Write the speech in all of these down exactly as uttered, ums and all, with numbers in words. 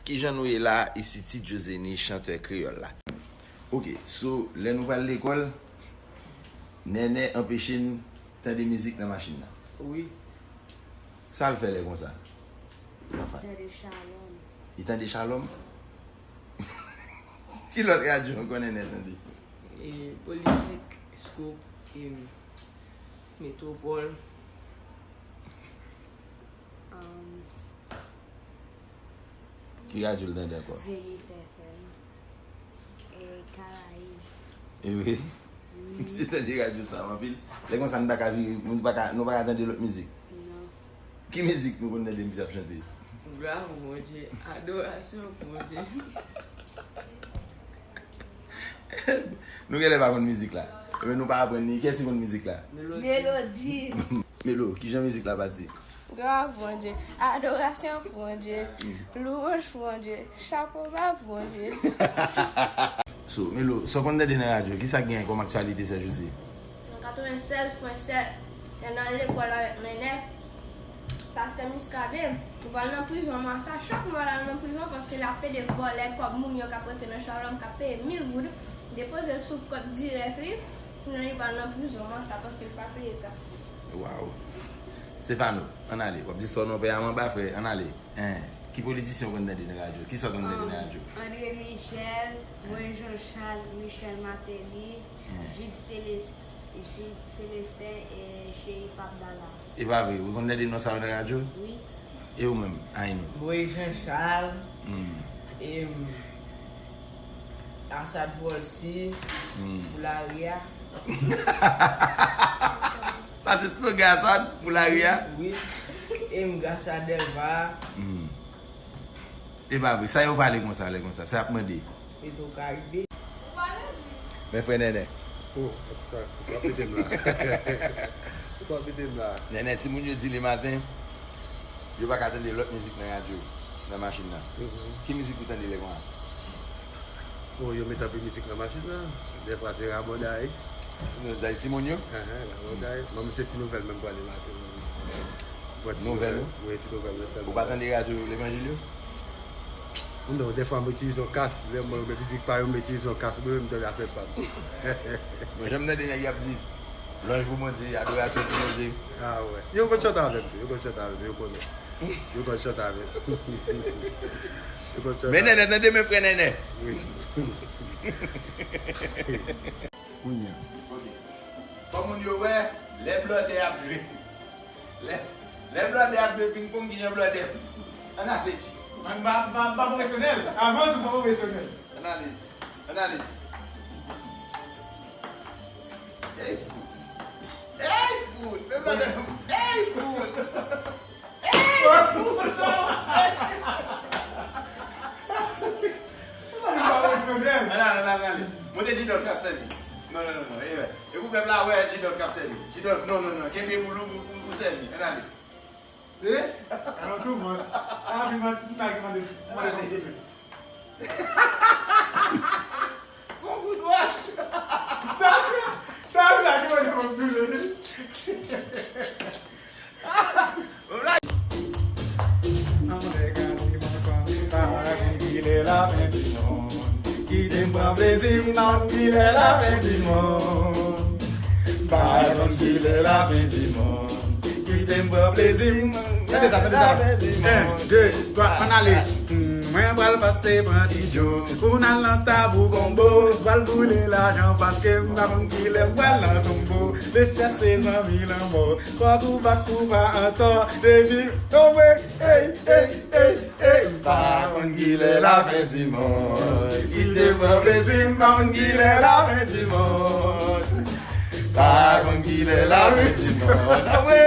Kijan nou ye la, isi Ti Djozeni, chantè kreyòl la. Ok, so, lè nou pral lekòl, Nènè anpeche n tande mizik nan machin nan. Wi. Sa l fè lè konsa? Li tande Shalom. Li tande Shalom? Ki lòt radyo ankò Nènè tande? E, Politik, Scoop, e, Metropole. Um, Ki radyo l tande ankò? Zenith F M. E, Karayib. E wi. Wi. Misye tande radyo sa yo anpil. Lè konsa, nou ta ka vire, nou pa ka, nou pa ka tande lòt mizik. Non. Ki mizik nou konn tande misye ap chante? Glwa pou Bondye, adorasyon pou Bondye. Nou genlè pa konn mizik la. Ebyen, nou pa aprann li. Kiyès ki konn mizik la? Melodi. Melodi. Melo, kijan mizik la pati? Glwa pou Bondye, adorasyon pou Bondye, lwanj pou Bondye, chapo ba pou Bondye. So, Melo, sa w konn tande nan radyo, kisa k genyen kòm aktyalite sèjousi? Nan katrevennsèz pwen sèt, lè n al lekòl avèk Nènè, pastè Miskaden, nou pral nan prizon mwa sa, chak mwa l al nan prizon paske l ap pede vòlè kòb moun yo k ap rete nan Shalom k ap peye mil goud, depoze l sou kont dirèk li, kounye a li pral nan prizon mwa sa paske l pa peye taks li. Waw. Stefano, ann ale. W ap di istwa non pè a manba, frè. Ann ale. Hein. Ki politisyen w konn tande nan radyo? Kisa w konn tande nan radyo? André Michel, Moïse Jean Charles, Michel Martelly, Jude Célestin, Jude Célestin e Cherif Abdallah. E pa vre, ou konn tande non sa yo nan radyo? Wi. E ou menm, Ainou? Moïse Jean Charles, e, Asad Volcy, pou lari a. Sa se slogan sa pou lari a? Wi. E m Gasa Delva. E pa vre, sa yo pale konsa, lè konsa, sa y ap mande? Petro Caribe. Men frè Nènè. Oh, artista, w ap pete m la. W ap pete m la. Nènè, timoun yo di le maten, yo pa ka tande lòt mizik nan radyo, nan machin nan. Ki mizik ou tande lè konsa? Bon, yo met anpil mizik nan machin nan. Dèfwa se rabòday. Rabòday timoun yo? Ahan, rabòday. Bon, men se Ti Nouvèl menm pwale maten. Bon, Ti Nouvèl, wi, Ti Nouvèl, men sèlman. Ou pa tande radyo Levanjil yo? Non, dèfwa m itilize yon kas. Lè mwen, men mizik pa yo, m itilize yon kas. Mwen menm, m tande afè pa m. Mwen janm tande nèg y ap di, lwanj pou Bondye, adorasyon pou Bondye. Ah, wè. Yo konn chante avè m tou, yo konn chante avè m, yo konnen. Yo konn chante avè m. Yo konn chante avè m. Men Nènè, tande men frè Nènè. Wi. Kounye a. Ok. Fò moun yo wè, lè blòdè ap jwe. Lè, lè blòdè ap jwe pingpong, kijan blòdè. Ann ale. Mwen, m pa, m pa, m pa pwofesyonèl. Avan tou, m pa pwofesyonèl. Ann ale. Ann ale. Ey, fout. Ey, fout. Lè blòdè. Ey, fout. Ey, fout. Ann ale, ann ale, ann ale. Monte G-Dot k ap sèvi. Non, non, non, non. E, e pou pèp la wè G-Dot k ap sèvi. G-Dot, non, non, non. Kenbe pou, pou, pou, pou sèvi. Ann ale. Se? Alò, tou mwen. A, pi mwen, pi mwen, pi mwen, pi mwen. Se yon kout wòch. Sa, sa, sa, ki mwen, ki mwen, tou le. Anmwey, gade, mwen santi pa konn kilè lafen di mond. Kite m pran plezi m, pa konn kilè lafen di mond. Pa konn kilè lafen di mond. Kite m pran plezi m, tande sa, tande sa. Kilè lafen di mond. En, de, twa, ann ale. Hmm, mwen pral pase pran ti djo. Pou n al nan Tabou Konbo. Pral boule lajan paske m pa konn kilè m pral nan tonbo. Lesyèl se zanmi lanmò. Kò tou bat pou pa antò. Depi, oh, ey, ey, ey, ey, ey. Pa konn kilè lafen di mond. Kite m pran plezi m, pa konn kilè lafen di mond. Pa konn kilè lafen di mond. Awe!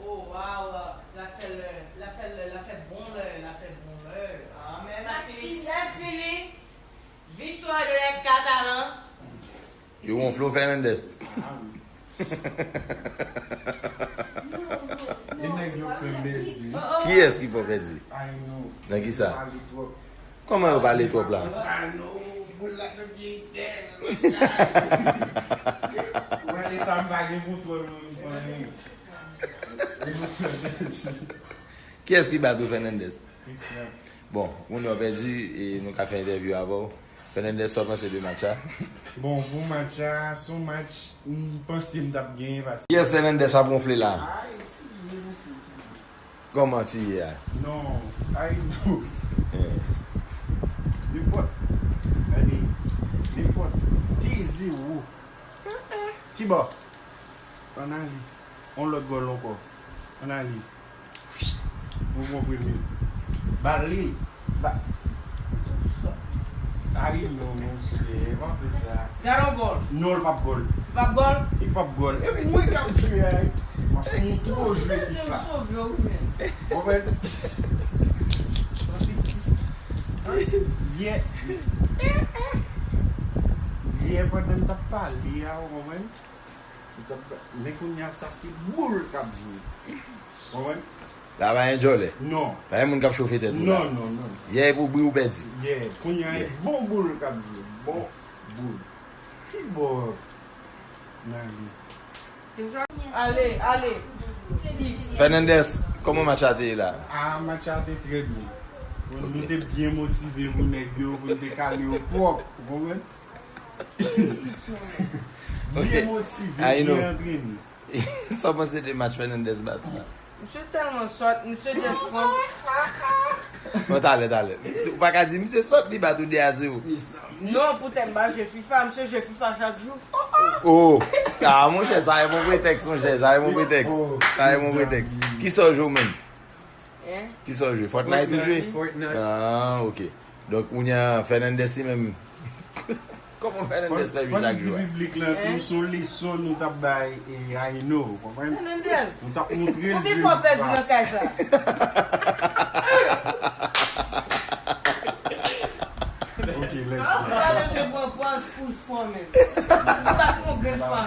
Oh, wow, la fè lè, la fè lè, la fè bon lè, la fè bon lè. Amen, ma fini, lè fini. Victoire de les Catalans. Yo wonfle w, Fernandez. Li nèg yo fè mezi. Kiyès ki fè w pèdi? Nan ki sa? Kòman yo pale twòp la? Kiyès ki bat ou, Fernandez? Bon, kounye a w pèdi, e nou ka fè entèvyou avè w. Fernandez, sa w panse de match la? Bon, pou match la, se yon match m panse m t ap genyen paske. Kiyès Fernandez ap wonfle la? Ay, ti vye mesye, ti vye. Kòman ti ye a? Non, ay non. Nenpòt, gade, nenpòt de zewo. Kibò? Ann ale. On lòt gòl ankò. Ann ale. Nou pran premye. Ba li. Ba. Ay non, monchè, pa fè sa. Gade yon gòl. Non, l p ap gòl. Li p ap gòl? Li p ap gòl. E mwen k ap jwe a. M ap montre w jwe FIFA. Konprann? Yè. Yè, pandan m t ap pale a, ou konprann? Men kounye a, sa se boul k ap jwe. Konprann? La pa gen djòlè. Non. Pa gen moun k ap chofe tèt ou la. Non, non, non. Yè, pou bri ou pèdi. Yè, kounye a, bon boul k ap jwe. Bon boul. Ki bò nan li? Ale, ale. Fernandez, kòman match la te ye la? Ah, match la te trè byen. Nou te byen motive pou nèg yo, pou n te kale yo pwòp. Ou konprann? Ok. Byen motive, byen antrene. Sa w panse de match Fernandez bat la? Misye tèlman sòt, misye just pran. Bon, talè, talè. Ou pa ka di misye sòt, li bat ou de a zewo. Non, poutèt m pa jwe FIFA, misye jwe FIFA chak jou. Oh! Ah, monchè, sa e bon pretèks, monchè, sa e bon pretèks. Sa e bon pretèks. Kisa w jwe ou menm? Kisa w jwe? Fortnite ou jwe? Fortnite. Ah, ok. Donk, kounye a, Fernandez li menm. Kòman Fernandez fè jwe chak jou a? Fò n di piblik lan tou, se yon leson nou t ap bay, e, Aino, ou konprann? Fernandez! Nou t ap montre l jwe. Konbyen fwa w pèdi nan kay sa? Ok, let's go. Ou pa bezwen pran pòz pou l fò menm. Ou pa t yon grenn fwa.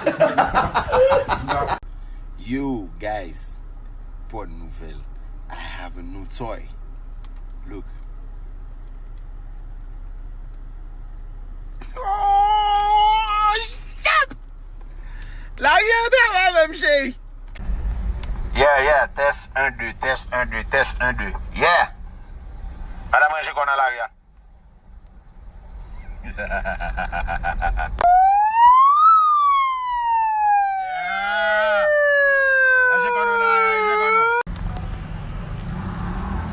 Yo, guys, pòd nouvèl. I have a new toy. Look. Oh, shit! Lari an travay avè m, cheri. Yeah, yeah, tès, en, de, tès, en, de, tès, en, de. Yeah! Madam ranje kò nan lari a.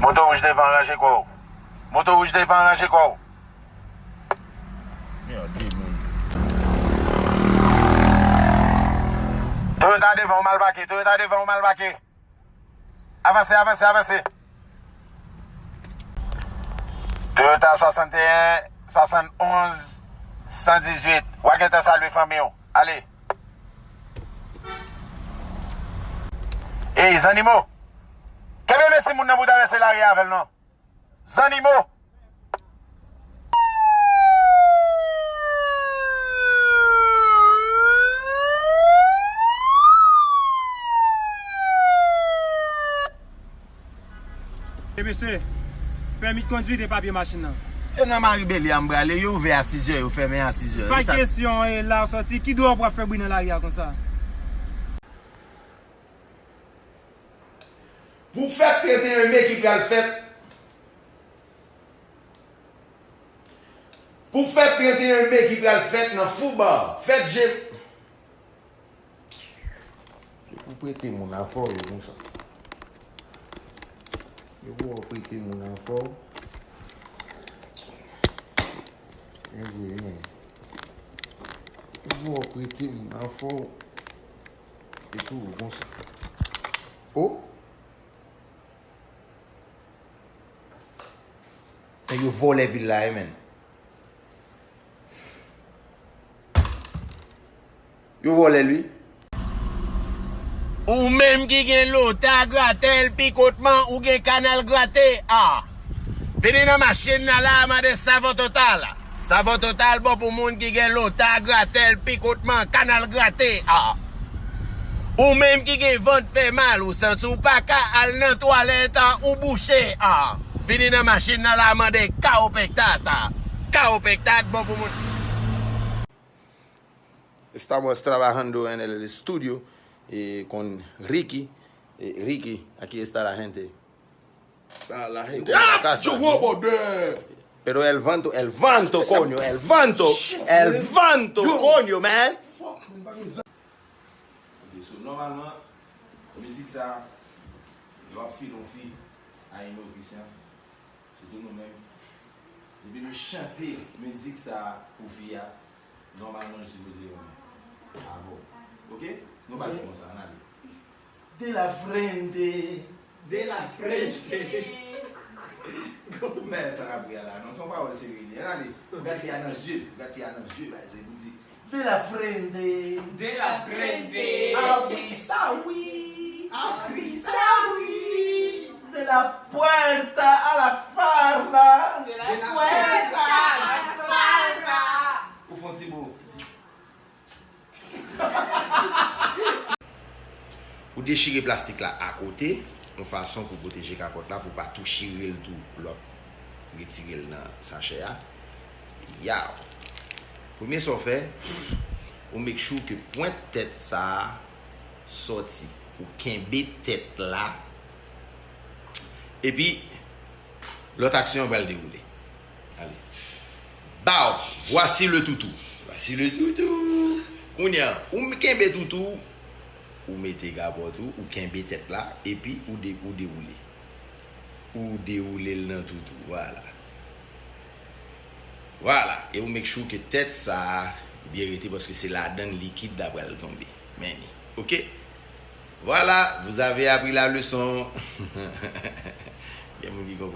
Moto wouj devan, ranje kò w. Moto wouj devan, ranje kò w. Toyota devan, ou mal pake. Toyota devan, ou mal pake. Avanse, avanse, avanse. Toyota swasannteyen, swasannonz, san dizuit. W a gentan salye fanmi w. Ale. Ey, zannimo! Kenbe men timoun nan pou w travèse lari a avè l non. Zannimo! E mesye, pèmi kondwi e papye machin nan. E nan Maribeli a m prale, yo ouvè a sizè, yo fèmen a sizè. Pa kesyon, e la w sòti, ki dwa w pral fè bri nan lari a konsa? Pou fèt trannteyen me ki pral fèt, pou fèt trannteyen me ki pral fèt nan Fouba, fèt je. Se pou prete moun afè w yo konsa. Yo pou w prete moun afè w. Byen jwe, men. Yo pou w prete moun afè w. E tou, konsa. O! Nèg yo vòlè pil la, wi, menn. Yo vòlè l, wi. Ou menm ki gen lota gratèl pikotman, ou gen kanal grate a. Vini nan machin nan la, mande Savon Total. Savon Total bon pou moun ki gen lota gratèl pikotman, kanal grate a. Ou menm ki gen vant fè mal, ou santi w pa ka al nan twalèt, a, ou bouche, a. Vini nan machin nan la, mande kaopektat, a. Kaopektat bon pou moun. Estamos trabajando en el estudio, eh, con Ricky. Eh, Ricky, aquí está la gente. Ah, la gente en la casa, ¿no? Pero el vanto, el vanto, coño, el vanto, el vanto, coño, man. Ok, so, nòmalman, mizik sa, lè w ap file yon fi a Ino Christian, sitou nou menm, depi nou chante mizik sa pou fi a, nòmalman nou sipoze renmen avè w. Ok? Nou pati konsa, ann ale. De la frente. De la frente. Gòmè sa k ap ri a la, non, se yon pawòl serye li ye. Ann ale. Gad fi a nan zye. Gad fi a nan zye, bay se pou di. De la frente. De la frente. Abri sa wi. Abri sa wi. De la puerta a la farda. De la puerta a la farda. Ou fè yon ti bo. Ou dechire plastik la akote, yon fason pou pwoteje kapòt la, pou pa tou chire l tou lè w ap retire l nan sachè a. Yow. Premye sa w fè, ou make sure ke pwent tèt sa a sòti. Ou kenbe tèt la. Epi, lòt aksyon an pral dewoule. Ale. Bow! Voici le toutou. Voici le toutou. Kounye a, ou m-, kenbe toutou, ou mete kapòt ou, ou kenbe tèt la, epi ou de-, ou dewoule. Ou dewoule l nan toutou. Vwala. Vwala. E ou make sure ke tèt sa a byen rete, paske se ladan l likid la pral tonbe. Men li. Ok? Vwala, vous avez appris la leçon. Gen moun ki konprann.